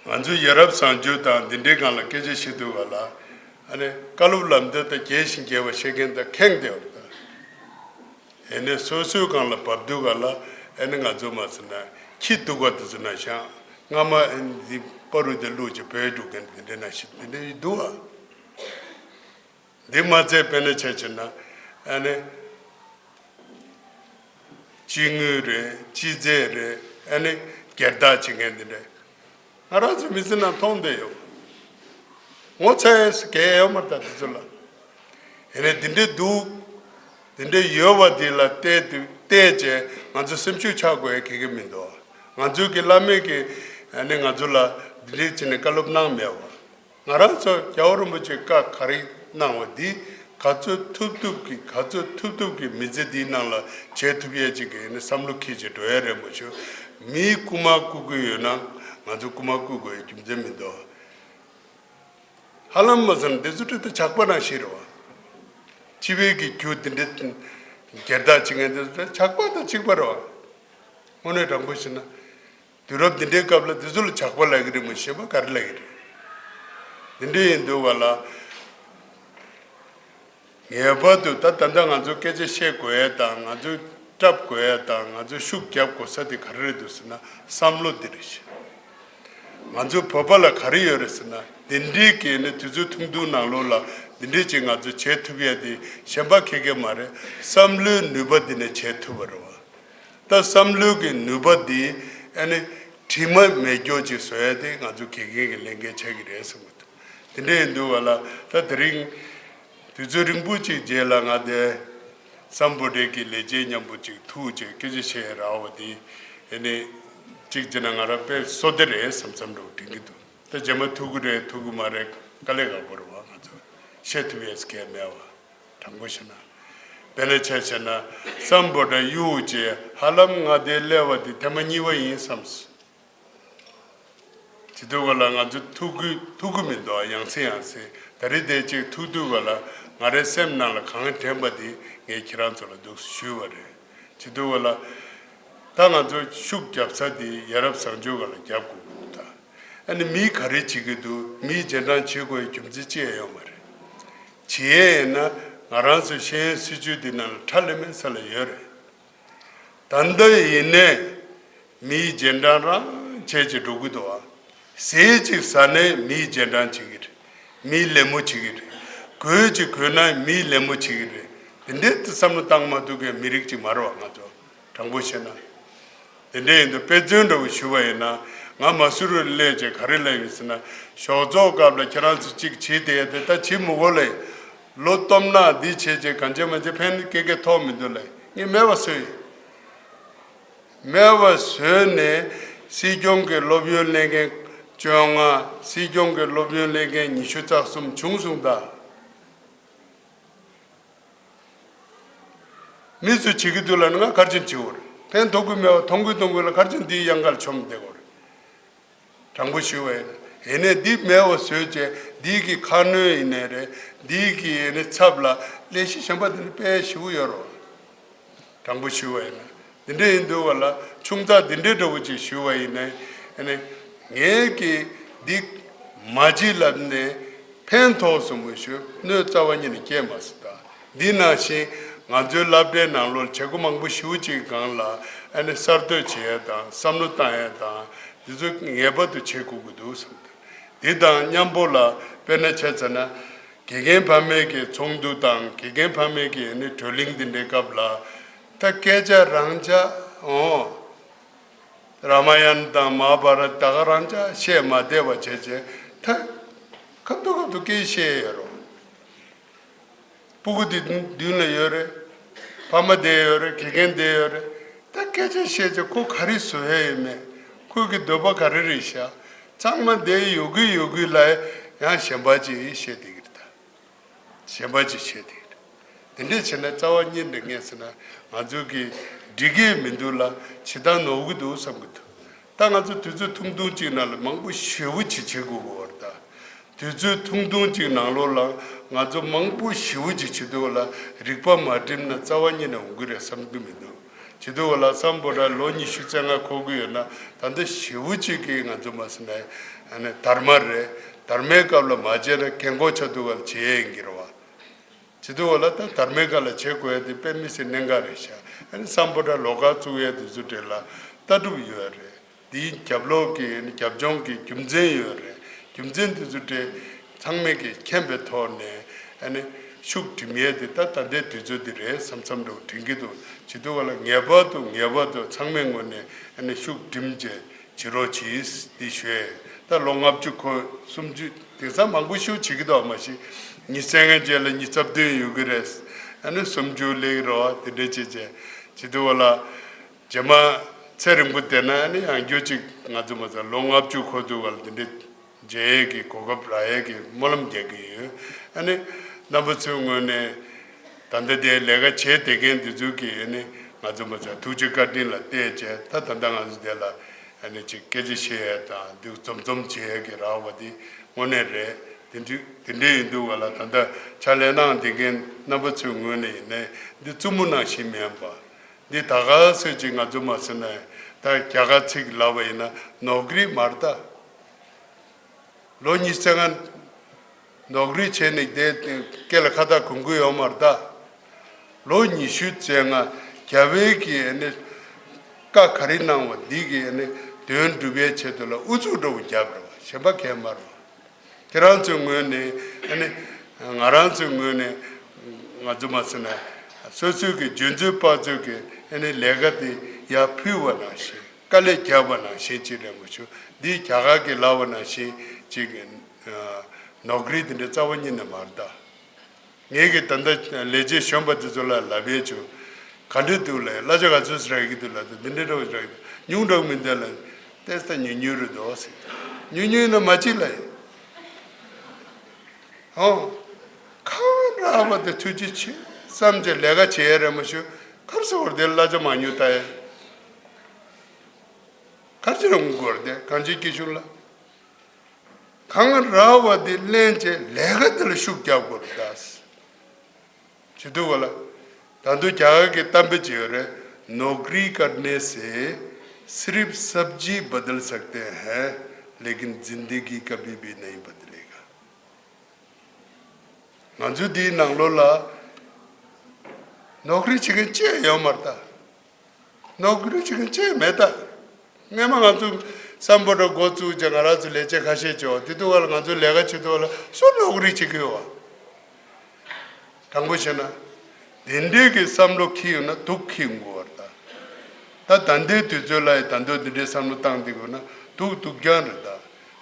ང་ཚོའི་ཡ་རབས་བཟང་སྤྱོད་དང་འདི་འདྲའི་སྒང་ལ་སྐད་ཆ་བཤད་དུས་ག་ལ། ཨ་ནི་བཀའ་སློབ་ལམ་སྟོན་ད་རྒྱས་ཤིང་རྒྱས་པ་བཤད་མཁན་ད་ཁེངས་བསྡད་ཡོད་རེད་ད། ཨ་ནི་སོ་སོའི་སྒང་ལ་བབས་དུས་ག་ལ་ཨ་ནི་ང་ཚོ་མ་ཟེར་ན་ཁྱི་གདུག་པ་དེ་ཚོ་ནང་བཞིན་ སྔ་མ་འདི་པ་རུ་དེ་བླུགས་ཀྱི་བོད་འགྲོ་མཁན་འདི་འདྲ་ནང་བཞིན་འདི་འདྲ་འདུག་ཨ། འདི་མ་ཚད་དཔེར་ན་ཆ་བཞག་ན་ཨ་ནི། སྤྱི་དངུལ་རེད། སྤྱི་རྫས་རེད། ཨ་ནི་སྒེར་བདག་བྱེད་མཁན་འདི་འདྲ། ང་རང་ཚོའི་མི་ཚེ་ནང་མཐོང་བསྡད་ཡོད། ངོ་ཚ་ཡས་གལ་ཡོད་མ་རེད་ད་འདི་ཚོ་ལ། ཡིན་ནའི་འདི་འདྲའི་འདུག་འདི་འདྲའི་ཡོད་པ་འདི་ལ་བལྟས་ཏེ་བལྟས་བྱས་ང་ཚོ་སེམས་ཤུགས་ཆག་དགོས་ཡ་ག་གེ་མི་འདུག་ང་ཚོའི་གི་བླ་མས་གི་ཨ་ནི་ང་ཚོ་ལ་འདི་འདྲའི་བྱས་ནས་བཀའ་སློབ་གནང་མེད་པ། ང་རང་ཚོ་རྒྱལ་བ་རིན་པོ་ཆེས་བཀའ་ག་རེ་གནང་བ་འདི་ག་ཚོད་ཐུབ་ཐུབ་ཀྱིས་ག་ཚོད་ཐུབ་ཐུབ་ཀྱིས་མི་ཚེ་འདིའི་ནང་ལ་བྱེད་ཐུབ་ཡས་ཅིག་གི་ནི་བསམ་བློ་འཁྱེར་བྱས་འགྲོ་ཡས་རེད་མ་གཞི། མིའི་རྐུ་མ་རྐུ་གི་ཡོད་ན་ང་ཚོ་རྐུ་མ་རྐུ་དགོས་ཡས་རྒྱུ་མཚན་མི་འདུག་ཧ་ལམ་མ་ཟེར་ན་འདི་ཚོ་ཏིག་ཏིག་ཇག་པ་ནང་བཞིན་རེད་བ། སྤྱི་པའི་གི་རྒྱུ་འདི་འདྲ་སྒེར་བདག་བྱེད་མཁན་འདི་ཚོ་ཇག་པ་དང་གཅིག་པ་རེད་བ། དངོས་གནས་དྲང་པོ་བཤད་ན། དུས་རབས་འདི་འདྲའི་སྐབས་ལ་འདི་ཚོ་ལ་ཇག་པ་ལབ་ཀྱི་རེད་མོད། གཞན་པ་ག་རེ་ལབ་ཀྱི་རེད། འདི་འདྲ་ཡིན་དུས་བ་ལ། ངེས་པར་དུ་ད་ད་ལྟ་ང་ཚོ་སྐད་ཆ་བཤད་དགོས་ཡས་དང་ང་ཚོ་སྐྲག་དགོས་ཡས་དང་ང་ཚོ་ཤུགས་རྒྱབ་དགོས་ས་དེ་ག་རེ་རེད་འདུག་ཟེར་ན་བསམ་བློ་འདི་རེད་ཤག་ང་ཚོ་བོད་པ་ལ་ག་རེ་ཡོད་རེད་ཟེར་ན་འདི་འདྲའི་གི་ནི་དུས་ཚོད་ཐུང་ཐུང་ནང་ལོགས་ལ་འདི་འདྲའི་ཅིག་ང་ཚོ་བྱེད་ཐུབ་ཡས་དེ་གཞན་པ་ཁེ་གེ་མ་རེད། བསམ་བློའི་ནུས་པ་འདི་ནས་བྱེད་ཐུབ་པ་རེད་བ། ད་བསམ་བློའི་གི་ནུས་པ་འདི་ཨ་ནི་དྲི་མ་མེད་རྒྱུ་ཅིག་བཟོ་ཡ་དེ་ང་ཚོ་དགེ་རྒན་གྱི་ལས་འགན་ཆགས་ཀྱི་རེད་བསམ་གྱི་འདུག་དེ་འདྲ་ཡིན་དུས་བ་ལ་ད་དེ་རིང་དུས་ཚོད་རིང་པོ་ཅིག་རྗེས་ལ་ང་དེ་སམ་བྷོ་ཊའི་གི་ལས་བྱེད་མཉམ་པོ་ཅིག་ཐུག་བྱས་སྐད་ཆ་བཤད་ཡ་རག་པ་འདི་ཨ་ནི་གཅིག་བྱས་ན་ང་རང་དཔེ་བསོད་བདེ་རེད་བསམ་བསམ་འདྲ་བོ་དྲན་གྱི་འདུག་ད་རྗེས་མ་ཐུག་གི་རེད་ཐུག་གི་མ་རེད་དཀའ་ལས་ཁག་པོ་རེད་བ། ང་ཚོ་བཤད་ཐུབ་ཡས་གལ་མེད་བ། དྲང་པོ་བཤད་ན། དཔེར་ན་ཆ་བཞག་ན་སམ་བྷོ་ཊ་གཡུག་བྱས་ཧ་ལམ་ང་དེ་སླེབས་པ་དེ་ཐེངས་མ་གཉིས་པ་ཡིན་བསམས། བྱེད་དུས་ག་ལ་ང་ཚོ་ཐུག་གི་ཐུག་གི་མི་འདུག་ཡང་སེ་ཡང་སེ་ད་རེས་དེ་གཅིག་ཐུག་དུས་ག་ལ་ང་རའི་སེམས་ནང་ལ་གང་དྲན་པ་དེ་ངས་ཁྱེད་རང་ཚོ་ལ་འདུག་ཞུས་པ་རེད། བྱེད་དུས་ག་ལ་ད་ང་ཚོ་ཤུགས་རྒྱབ་ས་དེ་ཡ་རབས་བཟང་སྤྱོད་ག་ལ་རྒྱབ་དགོས་ཀྱི་འདུག་ད་ཨ་ནི་མིས་ག་རེ་བྱེད་ཀྱི་འདུག་མིས་རྗེས་འབྲང་བྱེད་དགོས་རྒྱུ་མཚན་ཅི་ཡང་ཡོད་མ་རེད། བྱེད་ཡས་ཡིན་ན་ང་རང་ཚོའི་ཤེས་ཡོན་སྲིད་བྱུས་འདི་ནང་ལ་ཁྲ་ལེ་མེ་ས་ལ་ཡོད་རེད། ད་ལྟ་ཡིན་ནའི་མིའི་རྗེས་འབྲང་རང་བྱས་བྱས་འགྲོ་གི་འདུག་ཨ། ཟས་ཅིག་ཟ་ནའི་མིའི་རྗེས་འབྲང་བྱེད་ཀྱི་རེད། མིའི་ལད་མོ་བྱེད་ཀྱི་རེད། གོས་ཅིག་གོན་ནའི་མིའི་ལད་མོ་བྱེད་ཀྱི་རེད། དེ་འདྲའི་བསམ་བློ་བཏང་མ་ཐུབ་མཁན་མི་རིགས་ཅིག་མ་རེད་བ་ང་ཚོ། དྲང་པོ་བཤད་ན། དེ་འདྲ་ཡིན་དུས་དཔེ་མཚོན་འདྲ་བོ་ཞུ་བ་ཡིན་ན་ང་མ་སུ་རུ་སླེབས་བྱས་ག་རེ་ལབ་ཡིན་ཟེར་ན་ཞོགས་ཚོགས་སྐབས་ལ་ཁྱེད་རང་ཚོ་གཅིག་བྱེད་བསྡད་ཡ་དེ་ད་བྱེད་མི་དགོས་ལབ། ལོ་སྟོབས་ན་འདི་བྱས་བྱས་གང་བྱས་མ་བྱས་ཕན་སྐད་སྐད་ཐོགས་མི་འདུག་ལབ་ངས་མེད་པ་བཟོས་ཡིན། མེད་པ་བཟོས་ནས་སྲིད་སྐྱོང་གི་སློབ་ཡོན་ལེན་མཁན་བཅོ་ལྔ་སྲིད་སྐྱོང་གི་སློབ་ཡོན་ལེན་མཁན་ཉི་ཤུ་རྩ་གསུམ་བྱུང་སོང་ད། མི་ཚོས་བྱེད་ཀྱི་འདུག་ལབ་ན་ང་ག་རེ་བྱས་ནས་བྱེད་དགོས་རེད། ཕན་ཐོགས་ཀྱི་མེད་པ་མཐོང་གི་མཐོང་གི་ལ་ག་རེ་བྱས་ནས་འདིའི་གཡང་ཁ་ལ་མཆོང་བསྡད་དགོས་རེད། དྲང་པོ་ཞུ་བ་ཡིན་ན་ཡིན་ནའི་འདི་མེད་པ་བཟོས་བྱས་འདི་གི་ཁ་སྣོན་ཡིན་ནའི་རེད། འདི་གི་ཡིན་ནའི་ཚབ་ལ་ལས་གཞི་གཞན་པ་འདི་ནི་དཔེ་ཞེ་པོ་ཡོད་རེད། དྲང་པོ་ཞུ་བ་ཡིན་ན་འདི་འདྲ་ཡིན་འདུག་བ་ལ་ཆུང་ཙག་འདི་འདྲའི་འདྲ་བོ་ཅིག་ཞུ་བ་ཡིན་ནའི་ཨ་ནི་ངས་ཀྱི་འདི་མ་བྱེད་ལབ་ནས་ཕན་ཐོགས་སོང་མི་ཞུ་གནོད་རྩ་བ་ཉིད་ནས་སྐྱེལ་མ་སོང་ད། འདི་ནང་བཞིན་ང་ཚོའི་སློབ་གྲྭའི་ནང་ལོགས་བྱེད་སྒོ་མང་པོ་ཞེ་པོ་ཅིག་སྒང་ལ་ཨ་ནི་གསར་གཏོད་བྱེད་ཡས་དང་བསམ་བློ་བཏང་ཡས་དང་འདི་ཚོ་ངེས་པར་དུ་བྱེད་དགོས་ཀྱི་འདུག་བསམ་སྟེ། འདི་དང་མཉམ་པོ་ལ་དཔེར་ན་ཆ་བཞག་ན་དགེ་རྒན་ཕ་མའི་གི་ཚོགས་འདུ་དང་དགེ་རྒན་ཕ་མའི་གི་ཨ་ནི་གྲོས་གླེང་འདི་འདྲའི་སྐབས་ལ་ད་སྐད་ཆ་རང་ཆ་འོང་། རཱ་མ་ཡན་དང་མ་ཧཱ་བྷ་རཏ་ད་ག་རང་ཆ་བཤད་མ་བསྡད་པ་བྱས་བྱས་ད་ཁ་ཐུག་ཁ་ཐུག་སྐད་བཤད་ཡོད་རོ། སྤུ་གུ་དེ་མདུན་ལ་ཡོད་རེད། ཕ་མ་བསྡད་ཡོད་རེད། དགེ་རྒན་བསྡད་ཡོད་རེད། ད་སྐད་ཆ་བཤད་ཚེ་ཁོ་ག་རེ་བཟོ་ཡ་ཡོད་མེད། ཁོ་གི་འདོད་པ་ག་རེ་རེད་ཤག་ཚང་མ་བསྡད་ཡོད་གི་ཡོད་གི་ལ་ཡང་གཞན་པ་ཅིག་བཤད་བསྡད་ཀྱི་རེད་ད། གཞན་པ་ཅིག་བཤད་བསྡད་ཀྱི་རེད། དེ་འདྲས་བྱས་ན་རྩ་བ་ཉིད་ནས་ངས་ཟེར་ན་ང་ཚོ་གི་འགྲིག་གི་མི་འདུག་ལ་བྱེད་སྟངས་ནོར་གི་འདུག་བསམ་གི་འདུག་ད་ང་ཚོ་དུས་ཚོད་ཐུང་ཐུང་ཅིག་ནང་ལ་མང་པོ་ཞེ་པོ་ཅིག་བྱེད་དགོས་ཀྱི་ཡོད་རེད་ད། དུས་ཚོད་ཐུང་ཐུང་ཅིག་ནང་ལོགས་ལ་ང་ཚོ་མང་པོ་ཞེ་པོ་ཅིག་བྱེད་དུས་ལ་རིག་པ་མ་བསྒྲིམས་ན་རྩ་བ་ཉིད་ནས་འོང་གི་རེད་བསམ་གི་མི་འདུག་བྱེད་དུས་ལ་སམ་བྷོ་ཊ་ལོ་ཉི་ཤུ་རྩ་ལྔ་འཁོར་གི་ཡོད་ན་ད་ལྟ་ཞེ་པོ་ཅིག་གིས་ང་ཚོ་མ་ཟིན་ན་ཨ་ནི་དར་མ་རེད། དར་མའི་སྐབས་ལ་མ་བྱས་ན་རྒན་གོག་ཆགས་དུས་ལ་བྱེད་ཡས་ཡིན་གྱི་རེད་བ། བྱེད་དུས་ལ་ད་དར་མའི་སྐབས་ལ་བྱེད་དགོས་ཡས་དེ་དཔེ་མི་སྲིད་གནད་འགག་རེད་ཤག་ཨ་ནི་སམ་བྷོ་ཊ་ལོགས་ཀ་བཙུགས་ཡས་དེ་ཚོ་གྲས་ལ་ལྟ་གྲུབ་ཡོད་རེད། འདིའི་རྒྱབ་ལོགས་ཀྱི་རྒྱབ་ལྗོངས་ཀྱི་རྒྱུ་མཚན་ཡོད་རེད། རྒྱུ་མཚན་དེ་ཚོ་དེ་ཚང་མས་ཀྱིས་མཁྱེན་པའི་ཐོག་ནས་ཨ་ནི་ཤུགས་སྒྲིམ་ཡས་དེ་ད་ད་ལྟའི་དུས་ཚོད་འདི་རེད་བསམ་བསམ་འདྲ་བོ་དྲན་གྱི་འདུག་བྱེད་དུས་བ་ལ་ངེས་པར་དུ་ངེས་པར་དུ་ཚང་མའི་ངོས་ནས་ཨ་ནི་ཤུགས་སྒྲིམ་བྱས་བྱེད་རོགས་གྱིས་འདི་ཞུ་ཡས། ད་ལོ་ལྔ་བཅུ་འཁོར་སུམ་ཅུ་དེང་སང་མང་པོ་ཤུགས་བྱེད་ཀྱི་འདུག་མ་གཞི་ཉི་ཤུ་རྩ་ལྔ་རྗེས་ལ་ཉི་ཤུ་རྩ་བདུན་ཡོད་ཀྱི་རེད། ཨ་ནི་སུམ་ཅུ་སླེབས་རོགས་དེ་འདྲས་བྱེད་བྱས་བྱེད་དུས་བ་ལ། རྗེས་མ་ཚེ་རིང་པོ་བསྡད་ན་ཨ་ནི་ཡང་བསྐྱར་ཅིག་ང་ཚོ་མ་ཚད་ལོ་ལྔ་བཅུ་འཁོར་དུས་བ་ལ་འདི་འདྲའི་མཇལ་ཡས་ཀྱི་གོ་སྐབས་རག་ཡས་ཀྱི་སྨོན་ལམ་རྒྱག་གི་ཡོད། ཨ་ནི་རྣམ་པ་ཚོའི་ངོས་ནས་ད་ལྟ་དེ་ལས་ཀ་བྱེད་བསྡད་མཁན་འདི་ཚོ་གིས་ཨ་ནི་ང་ཚོ་མ་ཚད་ཐུགས་རྗེ་བཀའ་དྲིན་ལ་བལྟས་བྱས་ད་ད་ལྟ་ང་ཚོ་དེ་ལ་ཨ་ནི་ཅིག་སྐད་ཆ་བཤད་ཡས་དང་འདི་འཛོམས་འཛོམས་བྱེད་ཡས་ཀྱི་རག་པ་འདི་དངོས་གནས་རེད། དེ་འདྲ་དེ་འདྲ་ཡིན་དུས་བ་ལ་ད་ལྟ་ཕྱག་ལས་གནང་བསྡད་མཁན་རྣམ་པ་ཚོའི་ངོས་ནས་ཡིན་ནའི་འདི་རྩུབ་མོ་ནང་བཞིན་མིན་པ། འདི་ད་ག་སེ་ཅིག་ང་ཚོ་མ་ཟེར་ན་ད་རྒྱ་གར་ཚིག་ལབ་པ་ཡིན་ན་ནོག་རི་མ་རེད་ད། ལོ་ཉི་ཤུ་རྩ་ལྔ་ནོག་རི་བྱས་ནས་དེ་སྐེ་ལ་ཁ་བཏགས་གོན་གི་ཡོད་མ་རེད་ད། ལོ་ཉི་ཤུ་རྩ་ལྔ་རྒྱ་བལ་གྱི་ཨ་ནི་བཀའ་ག་རེ་གནང་བ་འདི་གི་ཨ་ནི་དོན་སྒྲུབ་པའི་ཆེད་དུ་ལ་ཨུ་ཚུགས་འདྲ་བོ་བརྒྱབ་རེད་བ། གཞན་པ་གང་ཡང་མ་རེད་བ། ཁྱེད་རང་ཚོའི་ངོས་ནས་ཨ་ནི་ང་རང་ཚོའི་ངོས་ནས་ང་ཚོ་མ་ཟེར་ན་སོ་སོའི་གི་འཇོན་ཚོད་དཔག་ཚོད་ཀྱི་ཨ་ནི་ལས་ཀ་དེ་ཡར་ཕུལ་བ་ནང་བཞིན་དཀའ་ལས་བརྒྱབ་པ་ནང་བཞིན་ཅིག་རེད་མ་བྱུང་། འདི་རྒྱ་གར་གྱི་ལབ་པ་ནང་བཞིན་ཅིག་ནོག་རི་དེ་འདྲ་རྩ་བ་ཉིད་ནས་མ་རེད་ད། ངས་ཀྱི་ད་ལྟ་ལས་བྱེད་གཞོན་པ་དེ་ཚོ་ལ་ལབ་ཡས་བྱུང་། ག་འདྲ་འདུག་ལབ་ཡས། གླ་ཆ་ག་ཚོད་ཟེར་གྱི་འདུག་ལབ་དུས་འདི་འདྲ་འདྲ་བོ་ཟེར་གྱི་འདུག་ཉུང་དྲགས་མི་འདུག་ལབ། ཏོག་ཙམ་ཉུང་ཉུང་རེད་འདུག་ཟེར། ཉུང་ཉུང་ཡིན་ན་མ་བྱེད་ལབ་ཡས། ཨོ། གང་རག་པ་དེ་ཐུགས་རྗེ་ཆེ་བསམ་བྱས་ལས་ཀ་བྱེད་ཡས་རེད་མ་གཞི། ག་རེ་ཟེར་བར་དེ་གླ་ཆ་མང་ཉུང་ལྟ་ཡས། ག་རེ་བྱེད་རུང་དགོས་རེད་དེ་གང་ཅིའི་སྐྱིད་ཤུགས་ལ། གང་རག་པ་དེ་ལེན་བྱས་ལས་ཀ་དེ་ལ་ཤུགས་རྒྱག་དགོས་རེད་ད། བྱེད་དུས་བ་ལ། ད་དུང་རྒྱ་གར་གྱི་གཏམ་དཔེ་ཅིག་ཡོད་རེད། नौकरी करने से सिर्फ सब्जी बदल सकते हैं, लेकिन जिंदगी कभी भी नहीं बदलेगा। ང་ཚོ་འདིའི་ནང་ལོགས་ལ་ནོག་རི་བྱེད་མཁན་གཅིག་ཡོད་མ་རེད་ད། ནོག་རི་བྱེད་མཁན་གཅིག་མེད་ད། སྔས་མ་ང་ཚོ་སམ་བྷོ་ཊ་འགོ་བཙུགས་བྱས་ང་རང་ཚོ་ལས་བྱེད་ཁ་ཤས་བྱས་པ་དེ་དུས་བ་ལ་ང་ཚོ་ལས་ཀ་བྱེད་དུས་བ་ལ་སུ་ནོག་རི་བྱེད་ཀྱི་ཡོད་བ། དྲང་པོ་བཤད་ན། དེ་འདྲའི་གི་བསམ་བློ་འཁྱེར་ཡོང་ན་སྡུག་འཁྱེར་དགོས་བ་རེད་ད། ད་ད་ལྟའི་དུས་ཚོད་ལ་ཡི་ད་དུང་དེ་འདྲའི་བསམ་བློ་བཏང་བསྡད་དགོས་ན་སྡུག་སྡུག་རྐྱང་རེད་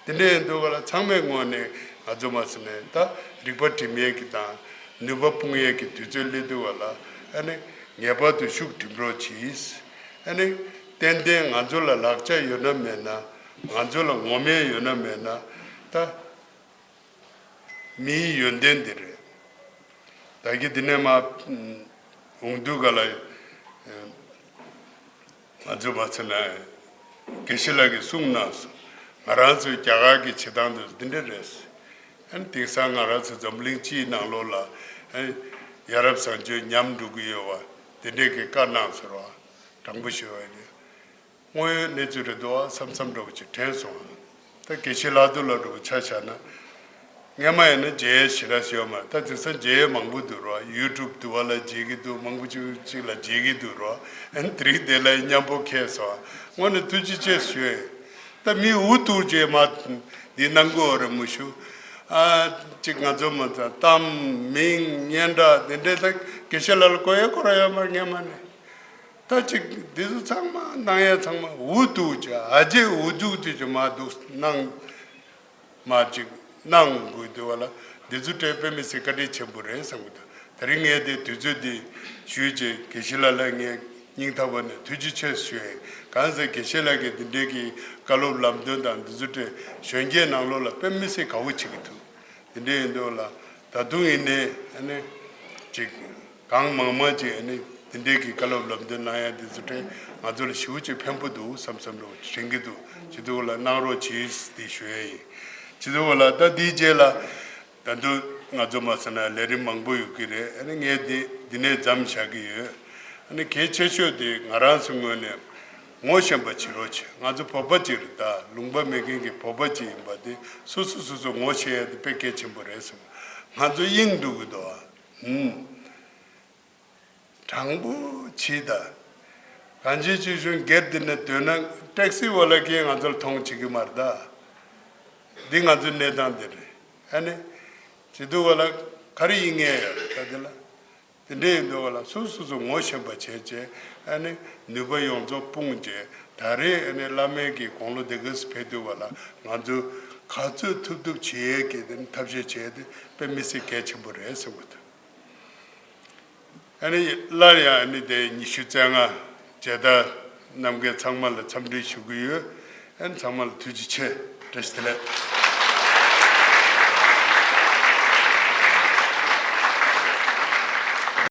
ད། དེ་འདྲ་ཡིན་དུས་བ་ལ་ཚང་མའི་ངོས་ནས་ང་ཚོ་མ་ཟེར་ནས་ད་རིག་པ་སྒྲིམ་ཡས་ཀྱི་དང་ནུས་པ་སྤུངས་ཡས་ཀྱི་དུས་ཚོད་སླེབས་དུས་བ་ལ་ཨ་ནི་ངེས་པར་དུ་ཤུགས་སྒྲིམ་རོགས་གྱིས། ཨ་ནི་ཏན་ཏན་ང་ཚོ་ལ་ལག་ཆ་ཡོད་ན་མེད་ན་ང་ཚོ་ལ་ངོམ་ཡས་ཡོད་ན་མེད་ན་ད། མིའི་ཡོན་ཏན་འདི་རེད། ད་གི་འདི་ནས་མ་འོང་དུས་ག་ལ་ང་ཚོ་མ་ཚེ་ན་དགེ་བཤེས་ལགས་ཀྱིས་གསུངས་གནང་སོང་། ང་རང་ཚོའི་རྒྱ་གར་གྱི་བྱེད་སྟངས་འདི་འདི་འདྲ་རེད། ཨ་ནི་དེང་སང་ང་རང་ཚོ་འཛམ་གླིང་སྤྱིའི་ནང་ལོགས་ལ་ཨ་ནི་ཡ་རབས་བཟང་སྤྱོད་ཉམས་འགྲོ་གི་ཡོད་བ་དེ་འདྲས་ཀྱི་བཀའ་གནང་ཟེར་བ་དྲང་པོ་ཞུ་བ་ཡིན། དངོས་ཡོད་གནས་ཚུལ་རེད་འདུག་བསམ་བསམ་འདྲ་བོ་ཅིག་དྲན་སོང་། ད་དགེ་བཤེས་ལྷག་རྡོར་ལགས་འདྲ་བོ་ཆ་བཞག་ན། སྔས་མ་ཡིན་ན་མཇལ་ཡས་ཞེ་དྲག་ཞིག་ཡོད་མ་རེད། ད་དེང་སང་མཇལ་ཡས་མང་པོ་འདུག་རོ། ཡུ་ཊུབ་འདུག་བ་ལ་མཇལ་གྱི་འདུག་མང་པོ་ཅིག་ཅིག་ལ་མཇལ་གྱི་འདུག་རོ། ཨ་ནི་དེ་རིང་དེ་ལ་མཉམ་པོ་འཁེལ་སོང་། དངོས་གནས་ཐུགས་རྗེ་ཆེ་ཞུ་ཡས། ད་མི་འུ་ཐུག་རྗེས་མ་འདི་གནང་དགོས་རེད་མི་ཞུ། ཨ་ཅིག་ང་ཚོ་མ་ཚང་གཏམ་མིང་སྙན་གྲགས་དེ་འདྲས་ད་དགེ་བཤེས་ལགས་ལ་གོ་ཡས་ཁོ་རང་ཡོད་མ་རེད་སྔས་མ་ནས། ད་ཅིག་འདི་ཚོ་ཚང་མ་གནང་ཡ་ཚང་མ་འུ་ཐུག་ཅིག་ཨ་ཅེ་འུ་ཐུག་ཅིག་ཅིག་མ་འདུག་གནང་མ་ཅིག་གནང་དགོས་འདུག་བ་ལ་འདི་ཚོ་སྤྲད་དཔེ་མི་སྲིད་བཀའ་དྲིན་ཆེན་པོ་རེད་བསམ་གི་འདུག་ད་རིང་ངས་དེ་དུས་ཚོད་འདི་ཞུས་རྗེས་དགེ་བཤེས་ལགས་ལ་ངས་སྙིང་ཐག་པ་ནས་ཐུགས་རྗེ་ཆེ་ཞུ་ཡིན། གང་ཟེར་དགེ་བཤེས་ལགས་ཀྱིས་འདི་འདྲའི་གི་བཀའ་སློབ་ལམ་སྟོན་དང་འདི་ཚོ་སྤྲད་གཞོན་སྐྱེས་ནང་ལོགས་ལ་དཔེ་མི་སྲིད་དགའ་བོ་བྱེད་ཀྱི་འདུག་དེ་འདྲ་ཡིན་དུས་ལ་ད་དུང་ཡིན་ནའི་ཨ་ནི་ཅིག་གང་མང་མང་ཅིག་ཨ་ནི་དེ་འདྲའི་གི་བཀའ་སློབ་ལམ་སྟོན་གནང་ཡ་དེ་ཚོ་དེ་ང་ཚོ་ལ་ཞེ་པོ་ཅིག་ཕན་པོ་འདུག་བསམ་བསམ་རུ་དྲན་གྱི་འདུག་བྱེད་དུས་ལ་གནང་རོགས་གྱིས་དེ་ཞུ་ཡ་ཡིན། བྱེད་དུས་ལ་ད་དེའི་རྗེས་ལ་ད་དུང་ང་ཚོ་མ་ཟེར་ན་ལས་རིམ་མང་པོ་ཡོད་ཀྱི་རེད། ཨ་ནི་ངས་དེ་འདི་ནས་མཚམས་བཞག་གི་ཡོད། ཨ་ནི་གལ་ཆེ་ཤོས་དེ་ང་རང་ཚོའི་ངོས་ནས། ངོ་ཤེས་པ་བྱེད་རོགས་བྱེད། ང་ཚོ་བོད་པ་ཅིག་རེད་ད། ལུང་པ་མེད་མཁན་གྱི་བོད་པ་ཅིག་ཡིན་པ་དེ་སོ་སོ་སོ་སོ་ངོ་ཤེས་ཡ་དེ་དཔེ་གལ་ཆེན་པོ་རེད་བསམ། ང་ཚོ་གཡེང་འགྲོ་གི་འདུག་ཨ། ཧུམ། དྲང་པོ་བྱེད་ད། གང་ཅི་ཅི་ཞུ་སྒེར་འདི་ནས་སྡོད་ན་ཊེག་སི་བ་ལ་གིས་ང་ཚོར་མཐོང་བྱེད་ཀྱི་མ་རེད་ད། འདི་ང་ཚོའི་གནས་སྟངས་འདི་རེད། ཨ་ནི། བྱེད་དུས་བ་ལ་ག་རེ་ཡིན་ངེས་ཡོད་རེད་ད་འདི་ལ། དེ་འདྲ་ཡིན་དུས་བ་ལ་སོ་སོ་སོ་ངོ་ཤེས་པ་བྱས་བྱས་ཨ་ནི་ནུས་པ་ཡོངས་རྫོགས་སྤུངས་བྱས་ད་རེས་ཨ་ནི་བླ་མའི་གི་དགུང་ལོ་འདི་ག་ཙམ་ཕེབས་དུས་བ་ལ་ང་ཚོས་ག་ཚོད་ཐུབ་ཐུབ་བྱེད་ཡས་ཀྱི་དེ་ནི་ཐབས་ཤེས་བྱས་ཏེ་དཔེ་མི་སྲིད་གལ་ཆེན་པོ་རེད་བསམ་གྱི་འདུག་ཨ་ནི་སླར་ཡང་ཨ་ནི་དེ་ཉི་ཤུ་རྩ་ལྔ་མཇལ་དར་གནང་མཁན་ཚང་མ་ལ་འཚམས་འདྲི་ཞུ་གི་ཡོད། ཨ་ནི་ཚང་མ་ལ་ཐུགས་རྗེ་ཆེ། བཀྲ་ཤིས་བདེ་ལེགས།